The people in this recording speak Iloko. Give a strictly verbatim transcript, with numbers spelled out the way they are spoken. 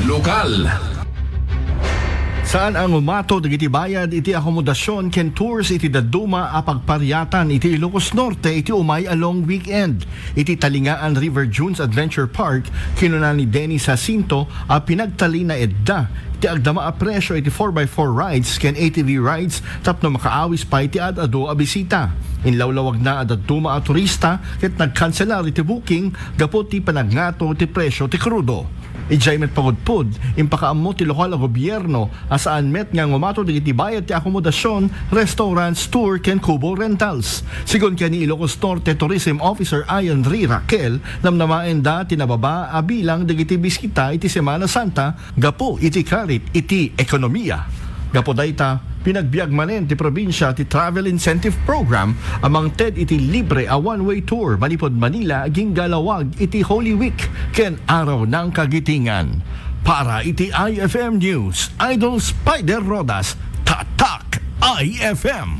Lokal. Saan a ngumato dagiti bayad iti akomodasion ken tours iti dadduma a pagpariatan iti Ilocos Norte iti umay a long weekend. Iti Talingaan River Dunes Adventure Park, kinuna ni Dennis Jacinto a pinagtalinaedda ti agdama a presyo iti four by four rides ken A T V rides tapno makaawis pay ti ad-adu a bisita. Inlawlawagna a dadduma a turista ket nagkanselar iti booking gapu ti panagngato ti presyo ti krudo. Idiay met pagudpod, impakaammo ti lokal a gobierno a saan met nga ngumato dagiti bayad ti akomodasion, restaurants, tour ken kubo rentals. Sigun ken ni Ilocos Norte Tourism Officer Ian Ri Raquel, namnamaenda ti nababa a bilang dagiti bisita iti Semana Santa gapu iti karit iti ekonomia. Gapu dayta, pinagbiag manen ti probinsia ti Travel Incentive Program a mangted iti libre a one-way tour manipud Manila agingga lawag iti Holy Week ken Araw ng Kagitingan. Para iti I F M News, Idol Spider Rodas, Tatak I F M.